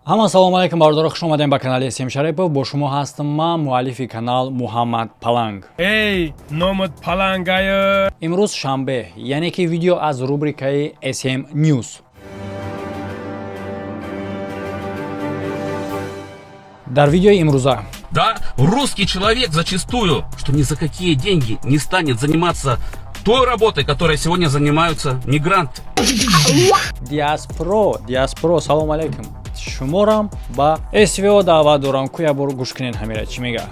Ҳама салому алайкум, бародаро, хуш омадем ба канали СМ Шарипов. Бо шумо ҳастам ман, муаллифи канал Муҳаммад Паланг. Эй, номат Палангая. Имрӯз шанбе, яъне ки видео аз рубрикаи SM News. Дар видеои имрӯза: Да, русский человек зачастую, что ни за какие деньги не станет заниматься той работой, которой сегодня занимаются мигранты. Диаспоро, диаспоро, салому алайкум, шуморам ба СВО даъват дорам. Ку як бор гӯш кунед, ҳамира чӣ мега.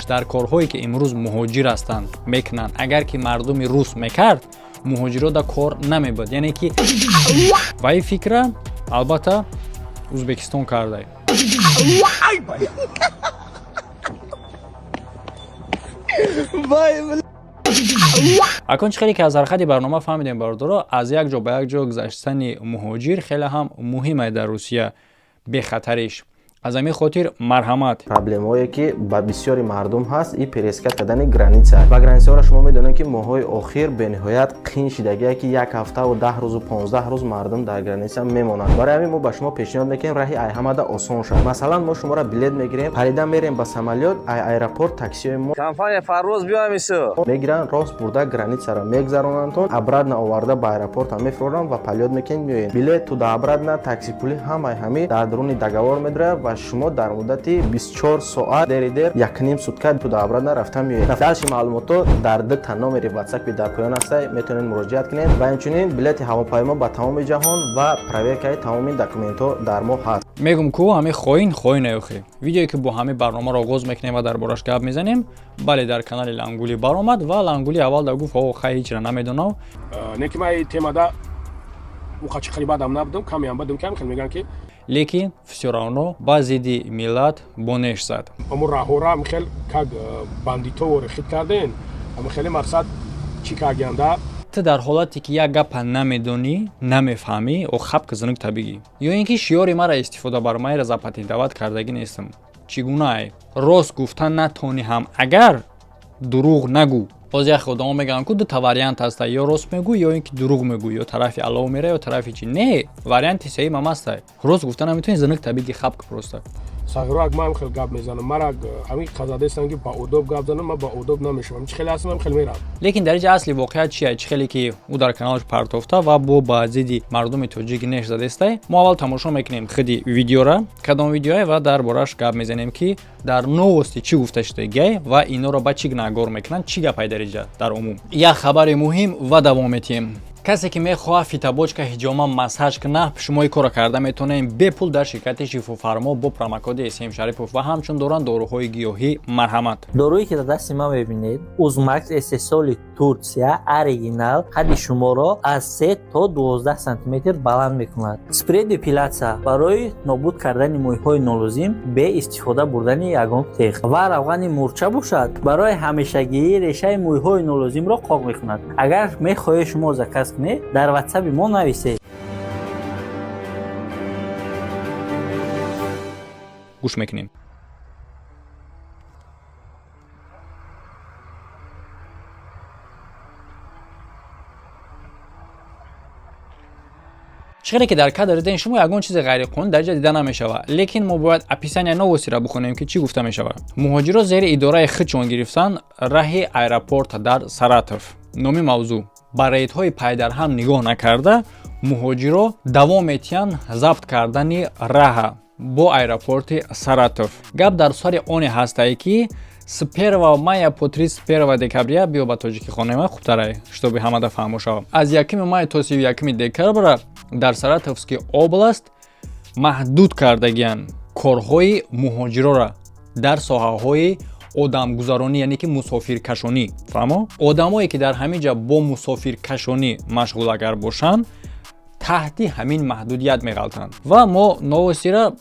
Дар корҳое ки имрӯз муҳоҷир ҳастанд мекунанд, агар ки мардуми рус мекард, муҳоҷиро да кор намебуд. Яъне ки ва ин фикра албатта Узбекистон карда. Акун чӣ хеле ки аз ҳаракати барнома фаҳмидем, бародаро, аз як ҷо ба як ҷо гузаштани муҳоҷир хеле ҳам муҳим ай дар Русия, бехатариш. Аз ҳамин хотир марҳамат. Проблемое ки ба бисёри мардум ҳаст, и пересекать кардани граница ва границаҳоро шумо медонед, ки моҳҳои охир бениҳоят қин шидагие, ки як ҳафтаву 10 рӯзу 15 рӯз мардум дар граница мемонанд. Барои ҳамин мо ба шумо пешниҳод мекунем раҳи айҳамада осон шавад. Масалан, мо шуморо билет мегирем, парида мерем ба самолёт, ай аэропорт таксиҳои мо Компания Фарроз биёмису. мегиранд, рост бурда границаро мегзаронандтон, обратно оварда ба аэропорта мефуроранд ва полёт мекунед, меоед. Билет туда обратно, такси пулӣ, ҳамаи ҳами дар дуруни договор медорад ва шумо дар муддати 24 соат, дери дер якним сутка туда обратно рафта меоед. Дальше маълумотҳо дар дута номери ватсапи дар поён ҳаста, метавонед муроҷиат кунед. Ва инчунин билети ҳавопаймо ба тамоми ҷаҳон ва проверкаи тамоми документҳо дар мо ҳаст. Мегум ку, ҳамин хоин хоин охи. Видеое ки бо ҳамин барномаро оғоз мекунем ва дар бораш гап мезанем, бале, дар канали Лангули баромад ва Лангули аввал да гуфт: «О, хай, ҳичра намедонам». Не ки ман темада уқачи хеле бадам набудам, камеам бадам, кам хел мегӯям ки Лекин всё равно ба зидди миллат бонеш зад. Амо раҳора хел как бандитово рехит карден, ама хеле мақсад чӣ кардианда. Ту дар ҳолате ки як гапа намедонӣ, намефаҳмӣ, о хапка зинук табигӣ ё ин ки шиёри мара истифода бар, майра запатентовать кардагӣ нестам. Чӣ гунаай рост гуфта натонӣ ҳам, агар дурӯғ нагӯ. Боз як одамо мегӯянд ку дута вариант ҳаста: ё рост мегӯ, ё ин ки дурӯғ мегӯ, ё тарафи аллоҳ мера, ё тарафи чи. Не, варианти сеюм ҳам ҳаста: рост гуфта наметавонӣ, зинук табиги, хапка просто. Сағироак, ман хел гап мезанам, мара ҳамин қазадестам ки ба одоб гап занам, ман ба одоб намешавам. Чӣ хеле ҳастам, хеле мерам. Лекин дар инҷа асли воқеат чия? Чӣ хеле ки ӯ дар каналаш партофта ва бо ба зидди мардуми тоҷик неш задестай. Мо аввал тамошо мекунем худи видеора, кадом видеое, ва дар бораш гап мезанем, ки дар новости чӣ гуфта шудагиай ва инҳоро ба чӣ гунаҳгор мекунанд, чӣ гапай дар инҷа. Дар умум як хабари муҳим ва давом метиҳем. Касе ки мехоҳад фитобочка, ҳиҷома, массаж кунад, шумо ин корро карда метавонед бепул дар ширкати Шифофармо бо промокоди СМ Шарипов ва ҳамчун доранд доруҳои гиёҳӣ. Марҳамат. Доруе ки дар дасти ман мебинед, Узмакс, истеҳсоли Турсия, оригинал, қадди шуморо аз 3 то 12 сантиметр баланд мекунад. Спрей депиляция барои нобуд кардани мӯйҳои нолозим бе истифода бурдани ягон теғ ва равғани мурча бошад, барои ҳамешагии решаи мӯйҳои нолозимро қоқ мекунад. Агар мехоҳед шумо заказ кунед, дар ватсаби мо нависед. Гӯш мекунем. Чӣ хеле ки дар кадр дидем, шумо ягон чизи ғайриқонунӣ дар ҷа дида намешавад, лекин мо бояд описания новостиро бихонем, ки чӣ гуфта мешавад. Муҳоҷиро зери идораи худшон гирифтан раҳи аэропорт дар Саратов. Номи мавзӯъ: ба рейдҳои пайдарҳам нигоҳ накарда, муҳоҷиро давом метиҳанд забт кардани раҳа бо аэропорти Саратов. Гап дар сари оне ҳастае, ки с 1 мая по 31 декабря, биё ба тоҷикӣ хонема, хубтарай, чтобы ҳамада фаҳмо шавад, аз 1 май то 31 декабра дар Саратовский область маҳдуд кардагиянд корҳои муҳоҷирора дар соҳаҳои одамгузаронӣ, яъне ки мусофиркашонӣ. Фаҳмо, одамое ки дар ҳамин ҷа бо мусофиркашонӣ машғул агар бошанд, таҳти ҳамин маҳдудият меғалтанд. Ва мо новостира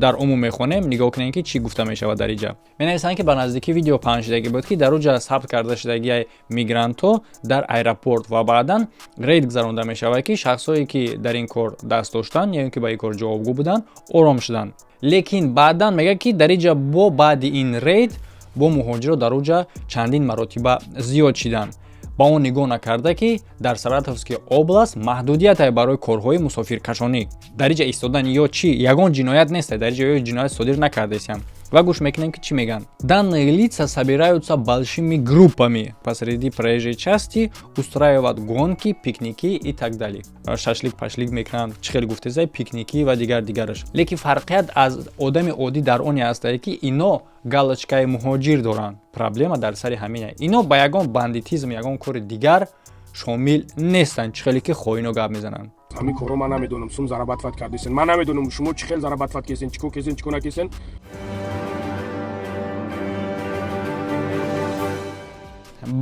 дар умум мехонем. Нигоҳ кунем, ки чӣ гуфта мешавад. Дар инҷа менависанд, ки ба наздикӣ видео паҳн шудагӣ буд, ки дар уҷа сабт карда шудагии мигрантҳо дар аэропорт ва баъдан рейд гузаронда мешавад, ки шахсое ки дар ин кор даст доштанд ё ин ки ба ин кор ҷавобгӯ буданд, ором шуданд. Лекин баъдан мегӯяд, ки дар инҷа бо баъди ин рейд бо муҳоҷиро дар уҷа чандин маротиба зиёд шиданд. Ба он нигоҳ накарда, ки дар Саратовский область маҳдудияте барои корҳои мусофиркашонӣ. Дар иҷа истодан ё чӣ, ягон ҷиноят нест, дар иҷа ё ҷиноят содир накардесиям. Ва гӯш мекунем, ки чӣ мегӯянд. Данные лица собираются большими группами посреди проезжей части, устраивают гонки, пикники и так далее. Шашлик пашлик мекунанд, чӣ хеле гуфтезай, пикники ва дигар дигараш. Лекин фарқият аз одами оддӣ дар оне ҳастае, ки ино галочкаи муҳоҷир доранд. Проблема дар сари ҳамина. Ино ба ягон бандитизм, ягон кори дигар шомил нестанд, чӣ хеле ки хоино гап мезананд. Ҳамин корро ман намедонам. Сум зарабатывать кардесен, ман намедонам, шумо чӣ хел зарабатывать кесен, чӣ кор кесен, чӣ кор накесен.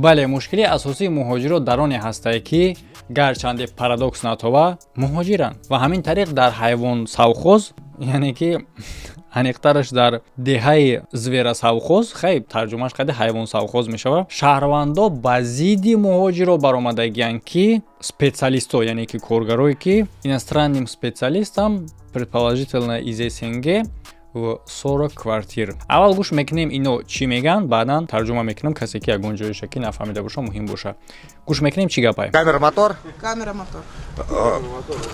Бале, мушкили асосии муҳоҷирот дар оне ҳастае, ки гарчанде парадокс натова, муҳоҷиранд. Ва ҳамин тариқ дар ҳайвонсавхоз, яъне ки аниқтараш дар деҳаи зверосовхоз, хай, тарҷумааш қади ҳайвонсовхоз мешавад, шаҳрвандо ба зидди муҳоҷиро баромадагиянд, ки специалистҳо, яъне ки коргарое ки иностранным специалистам, предположительно из СНГ, в 40 квартир. Аввал гӯш мекунем, ино чӣ мегӯянд, баъдан тарҷума мекунам, касе ки ягон ҷоеша ки нафаҳмида боша, муҳим боша. Гӯш мекунем, чӣ гапае. Камера мотор? Камера мотор.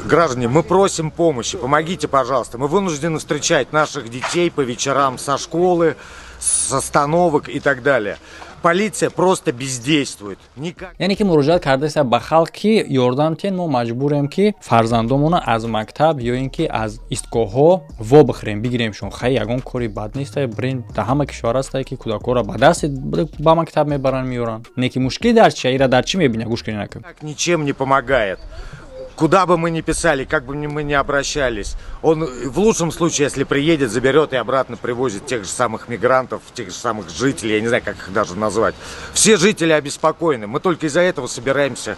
Граждане, мы просим помощи, помогите, пожалуйста. Мы вынуждены встречать наших детей по вечерам со школы, с остановок и так далее. Полиция просто бездействует. Никак. Яъне ки муроҷиат кардааст ба халқ, ки ёрдам тиҳен, мо маҷбурем, ки фарзандомонро аз мактаб ё ин ки аз истгоҳҳо вобихӯрем, бигиремшон. Хай, ягон кори бад неста, бирен, дар ҳама кишвар ҳастае, ки кӯдакҳоро ба дасти ба мактаб мебаранд, меёранд. Не ки мушкил дар чи, ира дар чӣ мебиня, гӯш кунед нака. Ничем не помогает. Куда бы мы ни писали, как бы мы ни обращались, он в лучшем случае, если приедет, заберет и обратно привозит тех же самых мигрантов, тех же самых жителей, я не знаю, как их даже назвать. Все жители обеспокоены. Мы только из-за этого собираемся,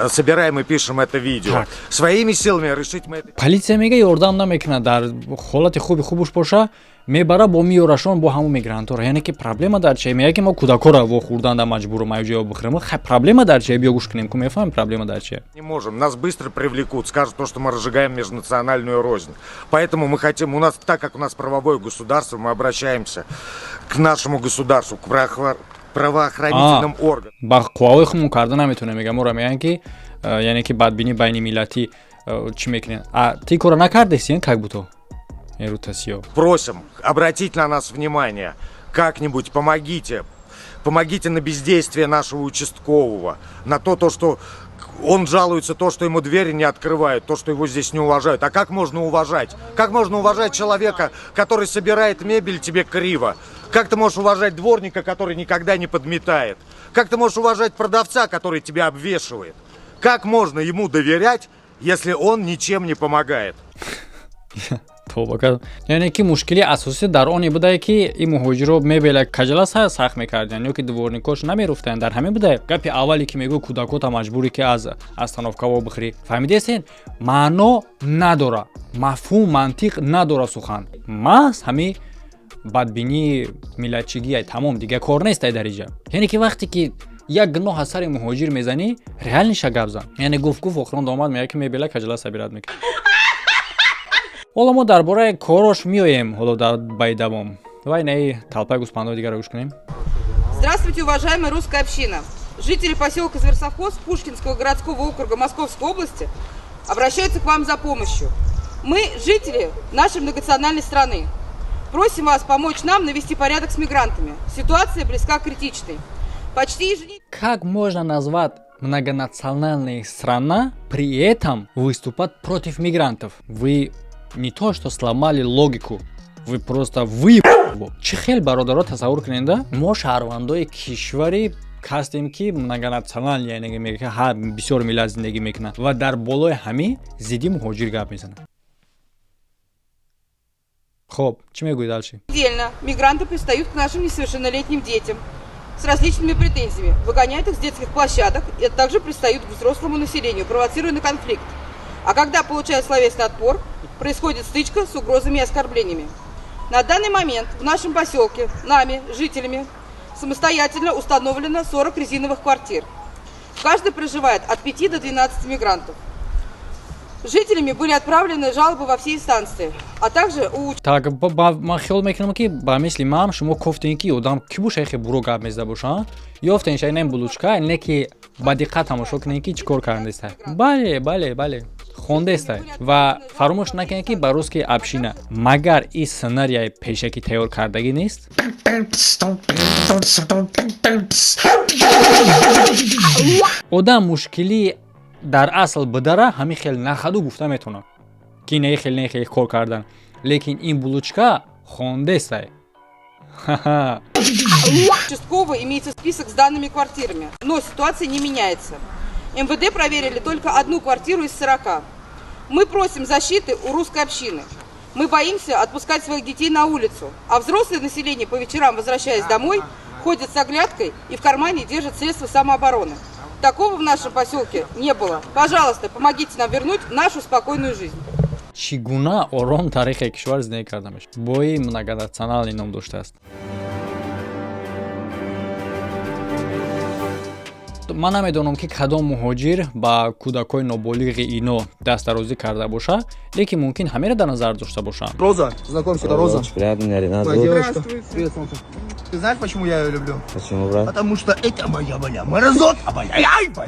собираем и пишем это видео. Так. Своими силами решить мы это Полиция мега ёрдам намекунад, дар ҳолати хуби хубуш боша, мебара, бо меёрашон, бо ҳамун мигрантҳоро. Яъне ки проблема дар чие? Мега, ки мо кӯдакҳоро вохӯрданда маҷбуру маҷоё бихӯрем. Хай, проблема дар чие? Биё гӯш кунем, ку мефаҳмем, проблема дар чие. не можем. Нас быстро привлекут, скажут то, что мы разжигаем межнациональную рознь. Поэтому мы хотим, у нас, так как у нас правовое государство, мы обращаемся к нашему государству, к правоохранительным органам. Ба қувваҳои худмон карда наметавонем, мега. Моро мегӯянд, ки яъне ки бадбинӣ байни миллатӣ чӣ мекунем. А ти кора накардеси, как будто эрутасиё. Просим обратить на нас внимание. Как-нибудь помогите. Помогите на бездействие нашего участкового. На то, что он жалуется, то, что ему двери не открывают, то, что его здесь не уважают. А как можно уважать? Как можно уважать человека, который собирает мебель тебе криво? Как ты можешь уважать дворника, который никогда не подметает? Как ты можешь уважать продавца, который тебя обвешивает? Как можно ему доверять, если он ничем не помогает? Тавба кардам. Яъне ки мушкили асосӣ дар оне будае, ки ин муҳоҷиро мебела каҷала сахт мекарданд ё ки дворникош намеруфтанд. Дар ҳамин будае гапи аввале, ки мегӯ, кӯдакота маҷбурӣ, ки аз остановка вобихӯрӣ. Фаҳмидесен, маъно надора, мафҳум, мантиқ надора сухан. Маҳз ҳамин бадбинии миллатчигӣ, тамом, дигар кор нест ай дар иҷа. Яъне ки вақте ки як гуноҳ аз сари муҳоҷир мезанӣ, реальныйша гап зан. Яъне гуфт, гуфт, охирон омад, мега, ки мебела каҷала собирать мекунад. Ҳоло мо дар бораи корош меоем, ҳоло дар баи давом. Вай наи толпаи гӯспандои дигарро гӯш кунем. Здравствуйте, уважаемая русская община. Жители поселка Зверсовхоз Пушкинского городского округа Московской области обращаются к вам за помощью. Мы, жители нашей многонациональной страны, просим вас помочь нам навести порядок с мигрантами. Ситуация близка к критичной. Почти еженедельно Как можно назвать многонациональная страна, при этом выступать против мигрантов? Вы не то что сломали логику, вы просто вы чӣ хел, бародаро, тасаввур кунед, мо шаҳрвандои кишвари ҳастем, ки многонациональный, яъне мега, ҳар бисёр миллат зиндагӣ мекунад, ва дар болои ҳамин зидди муҳоҷир гап мезанад. Хоб, чӣ мегӯӣ дальше? Мигранты пристают к нашим несовершеннолетним детям с различными претензиями, выгоняют их с детских площадок и также пристают к взрослому населению, провоцируя на конфликт. А когда получают словесный отпор, происходит стычка с угрозами и оскорблениями. На данный момент в нашем поселке нами, жителями, самостоятельно установлено 40 резиновых квартир. В каждой проживает от 5 до 12 мигрантов. Жителями были отправлены жалобы во все инстанции, а также у Так, ман хиёл мекунам, ки ба мисли ман шумо кофтем, ки одам ки боша, хе буро гап мезада боша, ёфтен шайнем булучка, не ки ба диққат тамошо кунем, ки чӣ кор кардеста. Бале, бале, бале, хондестай. Ва фаромӯш накунед, ки ба русский община магар и сценарияи пешакӣ тайёр кардагӣ нест. Одам мушкилӣ дар асл бидара, ҳамин хел нахаду гуфта метавонад, ки не хел, не хел кор кардан, лекин ин булучка хондестай. Участкового имеется список с данными квартирами, но ситуация не меняется. МВД проверили только одну квартиру из 40. Мы просим защиты у русской общины. Мы боимся отпускать своих детей на улицу, а взрослое население по вечерам, возвращаясь домой, ходит с оглядкой и в кармане держит средства самообороны. Такого в нашем поселке не было. Пожалуйста, помогите нам вернуть нашу спокойную жизнь. Чӣ гуна ором таърихи кишвар зиндагӣ карда мешавад? Бои многонациональный ном доштааст. Ман намедонам, ки кадом муҳоҷир ба кӯдакҳои ноболиғи ино дастдарозӣ карда боша, лекин мумкин ҳамеро дар назар дошта бошанд. Роза, знакомься, это Роза. Очень приятно, меня Ренат Моя зовут. девочка. Привет, солнце. Ты знаешь, почему я ее люблю? Почему, брат? Потому что это моя, бля, мразота, бля, ай, бля.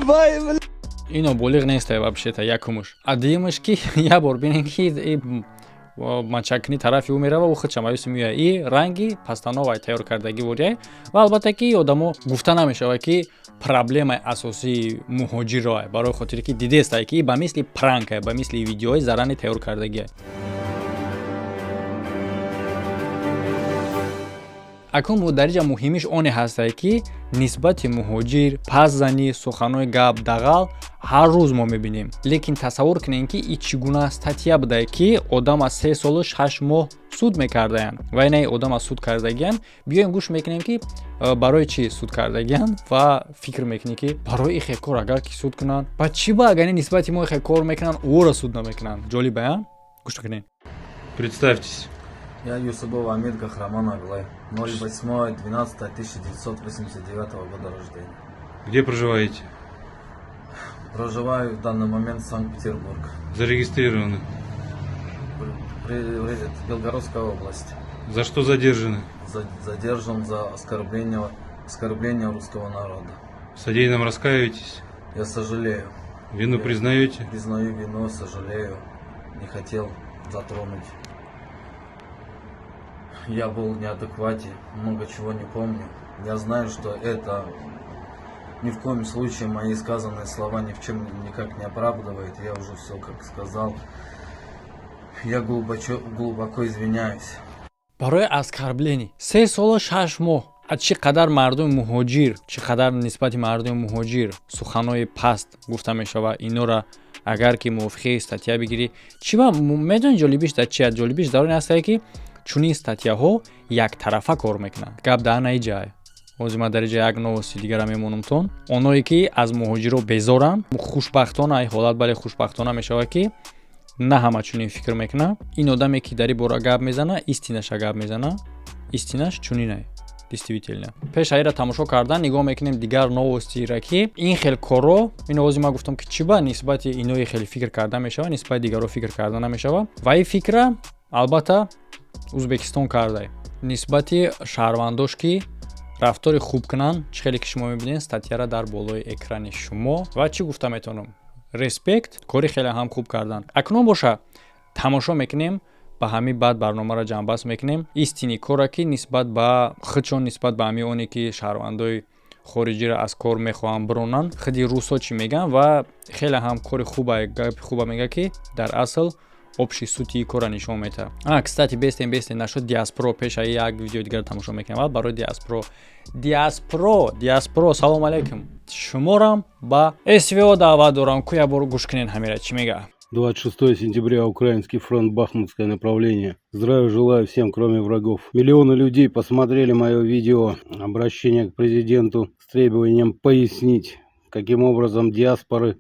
Бай, бля. Ин ноболиғ нестай вообще-то, якумуш. А дуюмуш, ки як бор бинем, ки мачакни тарафи ӯ мерава, ӯ худшам аюси меояд. И ранги постановай тайёр кардагӣ ворияй. Ва албатта, ки одамо гуфта намешавад, ки проблемаи асосии муҳоҷирое, барои хотире ки дидестай, ки ба мисли пранкае, ба мисли видеои зарани тайёр кардагие. Акнун дар инҷа муҳимиш оне ҳастае, ки нисбати муҳоҷир пас занӣ, суханҳои гап дағал ҳар рӯз мо мебинем, лекин тасаввур кунем, ки и чӣ гуна статья будае, ки одам аз 3 солу 6 моҳ суд мекардаянд ва инаи одам аз суд кардагиянд. Биёем, гӯш мекунем, ки барои чӣ суд кардагиянд, ва фикр мекунем, ки барои ихе кор агар ки суд кунанд, ба чӣ ба агар нисбати мо ихе кор мекунанд, ӯро суд намекунанд? Ҷолиб, а? Гӯш кунем. Представьтесь. Я Юсубов Амир Кахраман Аглай, 08.12.1989 года рождения. Где проживаете? Проживаю в данный момент в Санкт-Петербург. Зарегистрированы. Белгородская область. За что задержаны? Задержан за оскорбление русского народа. В содеянном раскаиваетесь? Я сожалею. Вину признаете? Признаю вину, сожалею. Не хотел затронуть. Я был в неадеквате, много чего не помню. Я знаю, что это ни в коем случае мои сказанные слова ни в чем никак не оправдывает. Я уже все как сказал. Я глубоко, глубоко извиняюсь. Барои оскорбление 3 солу 6 моҳ. А чӣ қадар мардуми муҳоҷир, чӣ қадар нисбати мардуми муҳоҷир суханҳои паст гуфта мешавад. Инора агар ки мувофиқи статья бигирӣ, чӣ ба медонӣ, ҷолибиш дар чи аст? Ҷолибиш дар он астае, ки чунин статьяҳо яктарафа кор мекунанд. Гап дар наи ҷай. Ҳозир ман дар инҷа як новости дигара мемонамтон. Оное ки аз муҳоҷиро безоранд, хушбахтона ин ҳолат, бале, хушбахтона мешавад, ки на ҳама чунин фикр мекунад. Ин одаме, ки дар ин бора гап мезана, истинаша гап мезана, истинаш чунинае, действительно. Пеш аира тамошо кардан, нигоҳ мекунем дигар новостира, ки ин хел корро, ин овози ман гуфтам, ки чӣ ба нисбати иное хеле фикр карда мешавад, нисбати дигарро фикр карда намешавад. Ва ин фикра албатта Ӯзбекистон карда нисбати шаҳрвандош, ки рафтори хуб кунанд. Чӣ хеле ки шумо мебинед статьяра дар болои экрани шумо. Ва чӣ гуфта метавонам? Респект, кори хеле ҳам хуб карданд. Акнун боша, тамошо мекунем ба ҳамин, баъд барномаро ҷамъбаст мекунем. Истини кора, ки нисбат ба худшон, нисбат ба ҳамин оне, ки шаҳрвандои хориҷиро аз кор мехоҳанд биронанд, худи русҳо чӣ мегӯянд. Ва хеле ҳам кори хуба, гапи хуба мегӯяд, ки дар асл общий сути кора нишон медиҳад. А, кстати, бестем, бестем, нашуд диаспоро. Пеша як видеои дигар тамошо мекунем. Аввал барои диаспоро. Диаспоро, диаспоро, салом алейкум, шуморам ба СВО даъват дорам. Ку як бор гӯш кунен ҳамира чӣ мега. 26 сентября, Украинский фронт, Бахмутское направление. Здравия желаю всем, кроме врагов. Миллионы людей посмотрели мое видео, обращение к президенту с требованием пояснить, каким образом диаспоры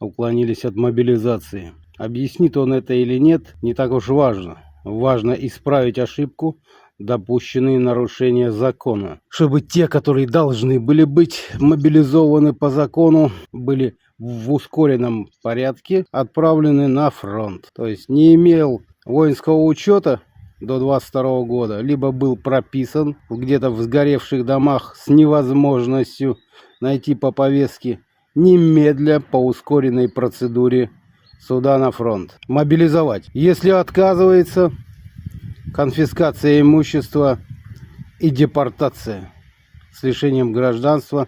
уклонились от мобилизации. Объяснит он это или нет, не так уж важно. Важно исправить ошибку. допущенные нарушения закона. Чтобы те, которые должны были быть мобилизованы по закону, были в ускоренном порядке отправлены на фронт. То есть не имел воинского учета до 22 года, либо был прописан где-то в сгоревших домах с невозможностью найти по повестке, немедля по ускоренной процедуре сюда на фронт. Мобилизовать. Если отказывается, конфискация имущества и депортация с лишением гражданства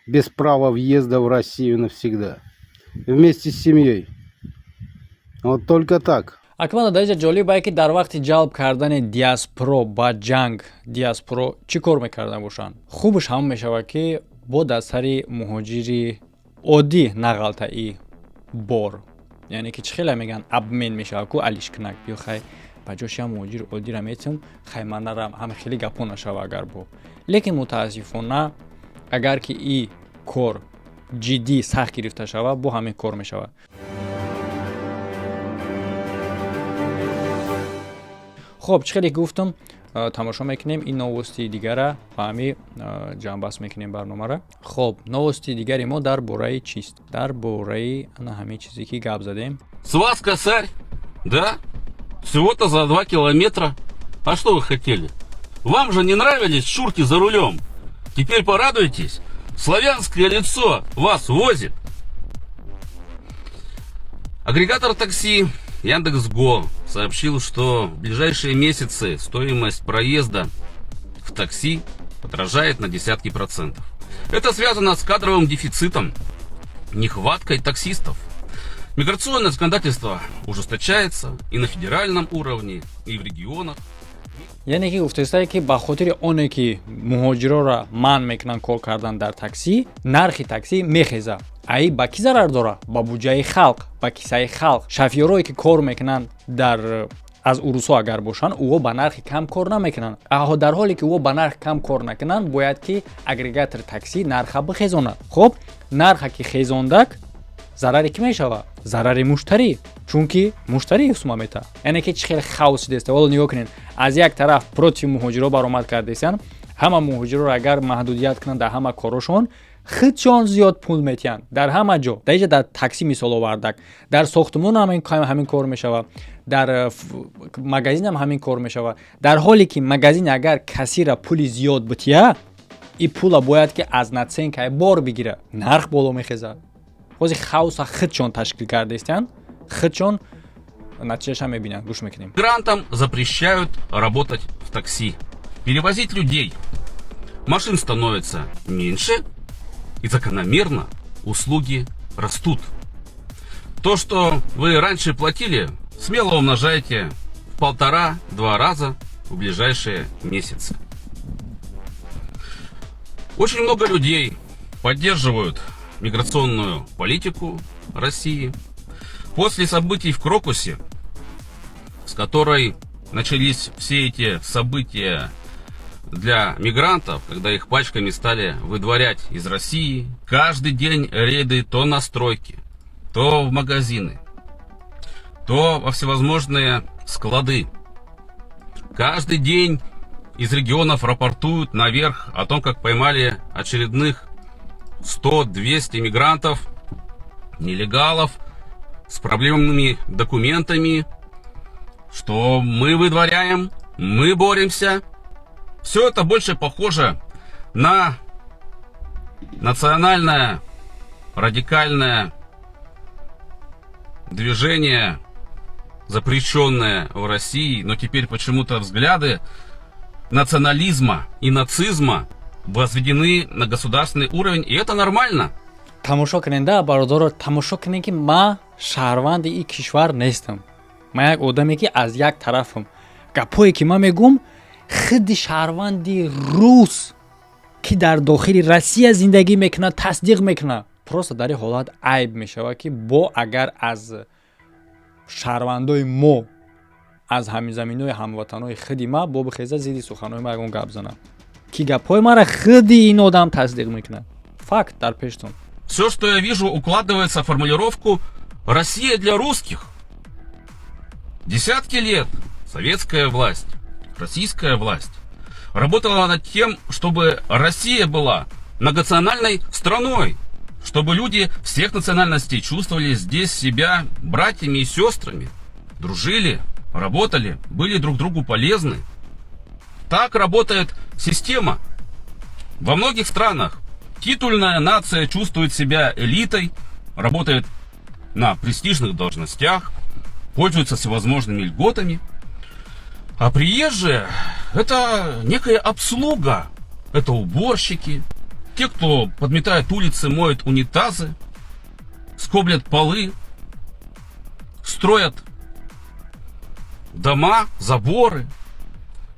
без права въезда в Россию навсегда. Вместе с семьей. Вот только так. Акмала, дар инҷа ҷолиб ки дар вақти ҷалб кардани диаспоро ба ҷанг диаспоро чӣ кор мекарда бошанд. Хубаш ҳамон мешавад, ки бо дар сари муҳоҷири оддӣ нағалта и бор, яъне ки чӣ хеле мегӯянд, обмен мешавад ку, алишкунак, биё хай, ба ҷош ям муҳоҷири оддиро метиҳам, хай, ман нарам, ҳам хеле гапо нашава агар бо. Лекин мутаассифона, агар ки и кор ҷиддӣ сахт гирифта шавад, бо ҳамин кор мешавад. Хоб, чӣ хеле гуфтам, тамошо мекунем ин новости дигара ва ҳами ҷамъбаст мекунем барномара. Хоб, новости дигари мо дар бораи чист? Дар бораи ана ҳамин чизе, ки гап задем. С вас косарь, да? Всего-то за 2 километра. А что вы хотели? Вам же не нравились шурки за рулем. Теперь порадуйтесь. Славянское лицо вас возит. Агрегатор такси Яндекс.Го сообщил, что в ближайшие месяцы стоимость проезда в такси подорожает на десятки процентов. Это связано с кадровым дефицитом, нехваткой таксистов. Миграционное законодательство ужесточается и на федеральном уровне, и в регионах. Яъне ки гуфтаистае, ки ба хотири оне ки муҳоҷироро манъ мекунанд кор кардан дар таксӣ, нархи таксӣ мехезад. Ай ба кӣ зарар дорад? Ба буҷаи халқ, ба кисаи халқ. Шофёрое, ки кор мекунанд, дар аз урусҳо агар бошанд, ӯҳо ба нархи кам кор намекунанд. Дар ҳоле ки ӯҳо ба нарх кам кор накунанд, бояд ки агрегатори таксӣ нарха бихезонад. Хоб, нарха ки хезондак, зарари кӣ мешавад? Зарари муштарӣ, чунки муштарӣ сума мета. Яъне ки чӣ хеле хаос шудааст. Ҳоло нигоҳ кунед, аз як тараф против муҳоҷиро баромад кардесиян. Ҳама муҳоҷироро агар маҳдудият кунанд дар ҳама корошон, худшон зиёд пул метиҳанд дар ҳама ҷо. Дар инҷа дар таксӣ мисол овардак, дар сохтмон ҳамин кор мешавад, дар магазинам ҳамин кор мешавад. Дар ҳоле ки магазин агар кассира пули зиёд бития, и пула бояд ки аз наценка и бор бигира, нарх боло мехезад. Ҳозир хаоса худшон ташкил кардаистиянд, худшон натиҷаша мебинанд. Гӯш мекунем. Мигрантам запрещают работать в такси, перевозить людей. Машин становится меньше, и закономерно услуги растут. То, что вы раньше платили, смело умножайте в полтора-два раза в ближайшие месяцы. Очень много людей поддерживают миграционную политику России. После событий в Крокусе, с которой начались все эти события для мигрантов, когда их пачками стали выдворять из России, каждый день рейды то на стройки, то в магазины, то во всевозможные склады. Каждый день из регионов рапортуют наверх о том, как поймали очередных 100-200 мигрантов, нелегалов с проблемными документами, что мы выдворяем, мы боремся. Все это больше похоже на национальное радикальное движение, запрещенное в России, но теперь почему-то взгляды национализма и нацизма возведены на государственный уровень, и это нормально. Тамошо кунед да, бародаро, тамошо кунед, ки ман шаҳрванди ин кишвар нестам. Ман як одаме, ки аз як тарафам. Гапҳое, ки ман мегӯм, худи шаҳрванди рус, ки дар дохили Россия зиндагӣ мекунад, тасдиқ мекунад. Просто дар ин ҳолат айб мешавад, ки бо агар аз шаҳрвандои мо, аз ҳамзаминои ҳамватанои худи ма бо бихеза зидди суханои ма ягон гап занам, ки гапҳои мара худи ин одам тасдиқ мекунад. Факт дар пештон. Все, что я вижу, укладывается в формулировку «Россия для русских». Десятки лет советская власть, российская власть Работала над тем, чтобы Россия была многонациональной страной, чтобы люди всех национальностей чувствовали здесь себя братьями и сестрами, дружили, работали, были друг другу полезны. Так работает система. Во многих странах титульная нация чувствует себя элитой, работает на престижных должностях, пользуется всевозможными льготами. А приезжие – это некая обслуга, это уборщики, те, кто подметает улицы, моют унитазы, скоблят полы, строят дома, заборы,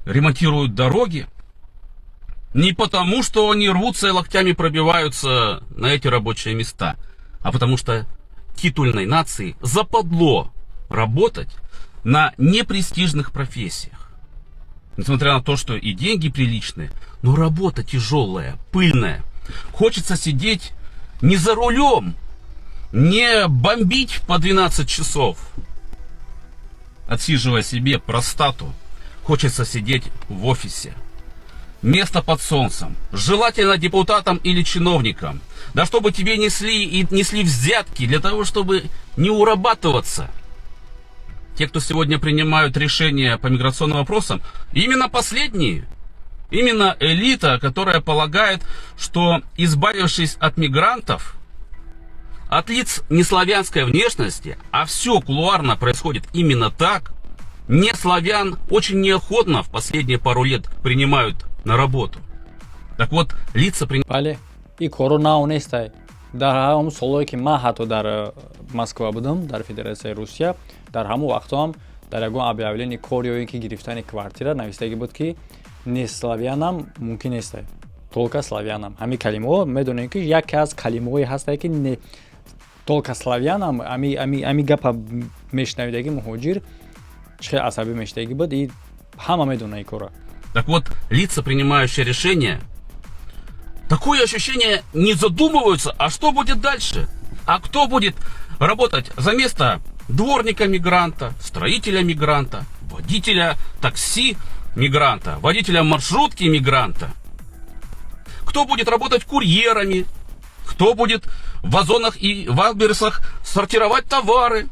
ремонтируют дороги. Не потому, что они рвутся и локтями пробиваются на эти рабочие места, а потому что титульной нации западло работать на непрестижных профессиях. Несмотря на то, что и деньги приличные, но работа тяжелая, пыльная. Хочется сидеть не за рулем, не бомбить по 12 часов, отсиживая себе простату. Хочется сидеть в офисе. Место под солнцем. Желательно депутатом или чиновником. Да чтобы тебе несли и несли взятки для того, чтобы не урабатываться. Те, кто сегодня принимают решения по миграционным вопросам, именно последние. Именно элита, которая полагает, что, избавившись от мигрантов, от лиц неславянской внешности, а все кулуарно происходит именно так, не славян очень неохотно в последние пару лет принимают на работу. Так вот, лица Бале, и коро нав нестай. Дар ҳамон солое, ки ман ҳатто дар Москва будам, дар Федератсияи Русия, дар ҳамон вақтҳоам дар ягон объявление кор ё ин ки гирифтани квартира навистагӣ буд, ки не славянам мумкин нестай, только славянам. Ҳамин калимаҳо, медонем, ки яке аз калимаҳое ҳастае, ки не только славянам. Ами гапа мешунавидаги муҳоҷир чӣ хел асабӣ мешудагӣ буд, и ҳама медона ин кора. Так вот, лица, принимающие решения, такое ощущение, не задумываются, а что будет дальше? А кто будет работать за место дворника-мигранта, строителя-мигранта, водителя такси мигранта, водителя маршрутки мигранта? Кто будет работать курьерами? Кто будет в Озонах и Вайлдберрисах сортировать товары?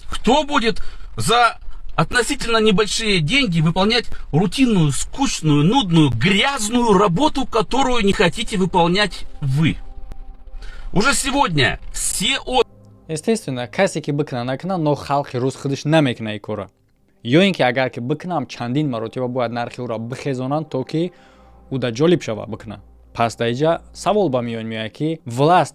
Кто будет за относительно небольшие деньги выполнять рутинную, скучную, нудную, грязную работу, которую не хотите выполнять вы? Уже сегодня все Естественно, касе ки бикуна, накуна, но халқи рус худаш намекуна ин кора. Ё ин ки агар ки бикунам, чандин маротиба бояд нархи ӯро бихезонанд, то ки ӯ да ҷолиб шава, бикуна. Пас дар инҷа савол ба миён меояд, ки власть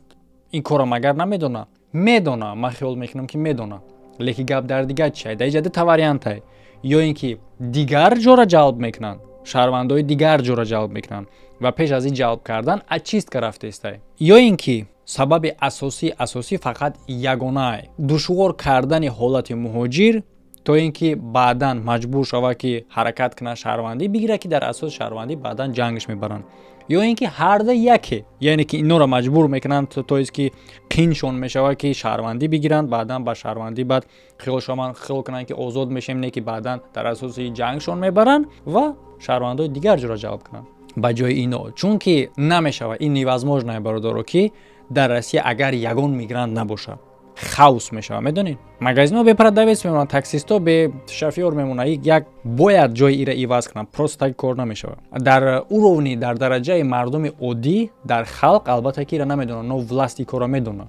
ин корро магар намедона? Медона, ман хиёл мекунам, ки медона. Лекин гап дар дигар чия? Дар инҷа дута вариантае: ё ин ки дигар ҷора ҷалб мекунанд, шаҳрвандои дигар ҷора ҷалб мекунанд ва пеш аз ин ҷалб кардан очистка рафтаистай, ё ин ки сабаби асосӣ фақат ягонае душвор кардани ҳолати муҳоҷир, то ин ки баъдан маҷбур шавад, ки ҳаракат кунад, шаҳрвандӣ бигирад, ки дар асоси шаҳрвандӣ баъдан ҷангш мебаранд, ё ин ки ҳарда яке, яъне ки инора маҷбур мекунанд, то есть ки қиншон мешавад, ки шаҳрвандӣ бигиранд, баъдан ба шаҳрвандӣ баъд хиёл шаванд, хиёл кунанд, ки озод мешем, не ки баъдан дар асоси ҷангшон мебаранд ва шаҳрвандои дигар ҷора ҷалб кунанд ба ҷои ино. Чунки намешавад, ин невозможно, бародаро, ки дар Россия агар ягон мигрант набошад, хаос мешавад. Медонед, магазинҳо бе продавец мемонанд, таксистҳо бе шофёр мемонанд. Як бояд ҷои ира иваз кунанд, просто так кор намешавад. Дар уровни, дар дараҷаи мардуми оддӣ, дар халқ, албатта ки ира намедонанд, но власть и корро медонад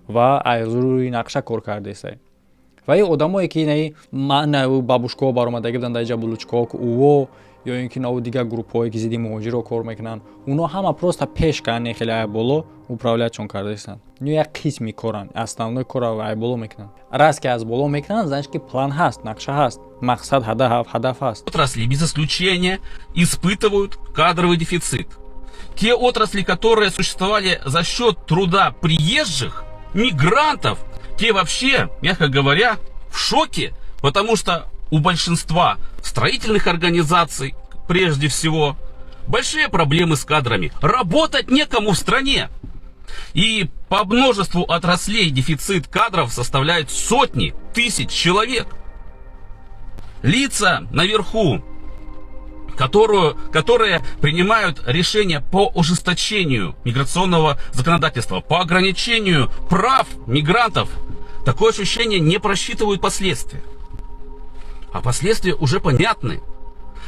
ва аз рӯи нақша кор кардаистай. Ва ин одамое, ки инаи мана бабушкаҳо баромадаги буданд дар иҷа, булучкаҳо, уво, ё ин ки наву дигар группҳое, ки зидди муҳоҷиро кор мекунанд, онҳо ҳама просто пеш кани хеле айболо управлятьшон кардаистанд. Ино як қисми коранд, основной кора айболо мекунанд. Раз ки аз боло мекунанд, значит, ки план ҳаст, нақша ҳаст, мақсад, ҳадаф ҳаст. Отрасли без исключения испытывают кадровый дефицит. Те отрасли, которые существовали за счет труда приезжих, мигрантов, те вообще, мягко говоря, в шоке, потому что у большинства строительных организаций, прежде всего, большие проблемы с кадрами. Работать некому в стране. И по множеству отраслей дефицит кадров составляет сотни тысяч человек. Лица наверху Которые принимают решения по ужесточению миграционного законодательства, по ограничению прав мигрантов, такое ощущение, не просчитывают последствия. А последствия уже понятны.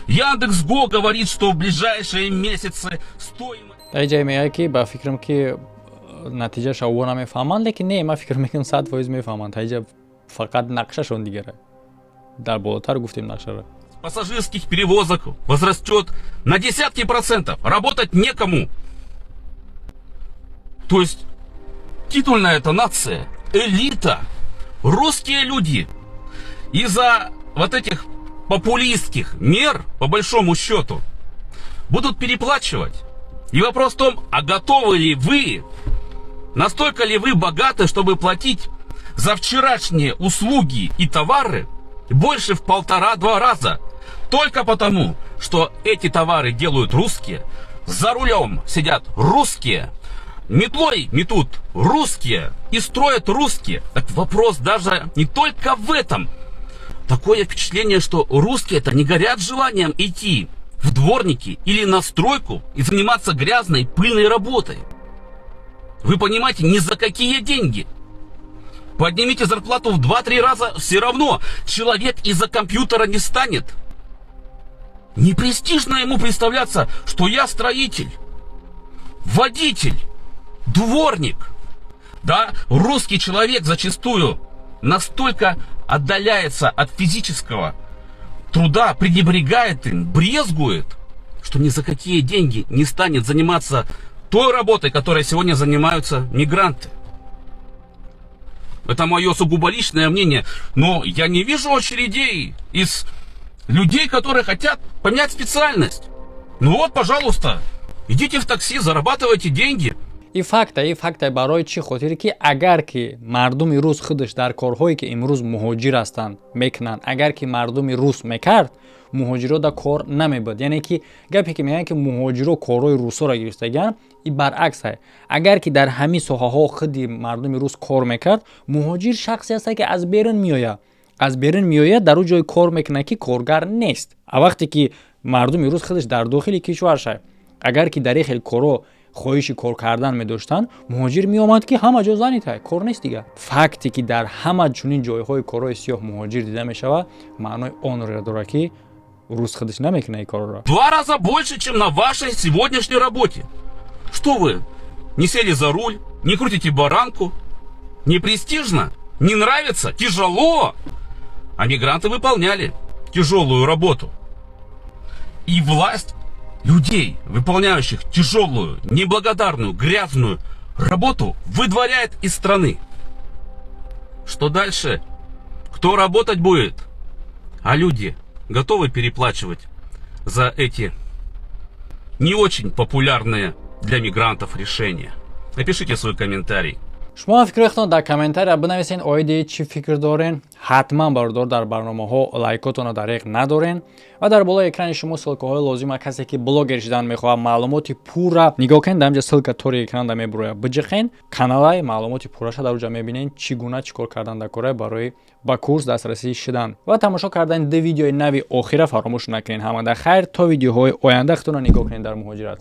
Яндекс.Го говорит, что в ближайшие месяцы стоимость Дар ҷае мегӯяд, ки ба фикрам, ки натиҷаша во намефаҳманд, лекин не, ман фикр мекунам, 100% мефаҳманд. Таиҷа фақат нақшашон дигара, дар болотар гуфтем нақшаро. Пассажирских перевозок возрастет на десятки процентов. Работать некому. То есть титульная эта нация, элита, русские люди из-за вот этих популистских мер, по большому счету, будут переплачивать. И вопрос в том, а готовы ли вы, настолько ли вы богаты, чтобы платить за вчерашние услуги и товары больше в полтора-два раза? Только потому, что эти товары делают русские, за рулем сидят русские, метлой метут русские и строят русские. Так вопрос даже не только в этом. Такое впечатление, что русские это не горят желанием идти в дворники или на стройку и заниматься грязной, пыльной работой. Вы понимаете, ни за какие деньги. Поднимите зарплату в 2-3 раза, все равно человек из-за компьютера не станет. Не престижно ему представляться, что я строитель, водитель, дворник. Да, русский человек зачастую настолько отдаляется от физического труда, пренебрегает им, брезгует, что ни за какие деньги не станет заниматься той работой, которой сегодня занимаются мигранты. Это мое сугубо личное мнение, но я не вижу очередей из людей, которые хотят поменять специальность. Ну вот, пожалуйста, идите в такси, зарабатывайте деньги. И факта, и факта. Барои чӣ хотире, ки агар ки мардуми рус худаш дар корҳое, ки имрӯз муҳоҷир ҳастанд, мекунанд, агар ки мардуми рус мекард, муҳоҷиро да кор намебуд. Яъне ки гапе, ки мегӯянд, ки муҳоҷиро корҳои русоро гирифтагианд, и баръакс. Агар ки дар ҳамин соҳаҳо худи мардуми рус кор мекард, муҳоҷир шахсе аст, ки аз берун меояд, аз берун меояд, дар ӯ ҷой кор мекунад, ки коргар нест. А вақте ки мардуми рус худаш дар дохили кишвар, агар ки дар ин хел корҳо хоҳиши кор кардан медоштанд, муҳоҷир меомад, ки ҳама ҷо занята, кор нест дига. Факте ки дар ҳама чунин ҷойҳои корҳои сиёҳ муҳоҷир дида мешавад, маънои онро дорад, ки рус худаш намекунад ин корро. Два раза больше, чем на вашей сегодняшней работе. Что вы, не сели за руль, не крутите баранку? Не престижно? Не нравится? Тяжело? А мигранты выполняли тяжелую работу. И власть людей, выполняющих тяжелую, неблагодарную, грязную работу, выдворяет из страны. Что дальше? Кто работать будет? А люди готовы переплачивать за эти не очень популярные для мигрантов решения? Напишите свой комментарий. Шумо фикри худтон дар комментария бинависен, оиди чӣ фикр дорен. Ҳатман, бародор, дар барномаҳо лайкотонро дареғ надорен ва дар болои экрани шумо ссылкаҳои лозима. Касе ки блогер шудан мехоҳад, маълумоти пурра нигоҳ кунед, дар инҷа ссылка тори экранда мебурояд, биҷиқен каналай, маълумоти пурраша дар уҷа мебинен, чӣ гуна чӣ кор кардан дар кора барои ба курс дастрасӣ шудан ва тамошо кардани ду видеои нави охира фаромӯш накунед. Ҳамада хайр, то видеоҳои оянда, худтонро нигоҳ кунед дар муҳоҷират.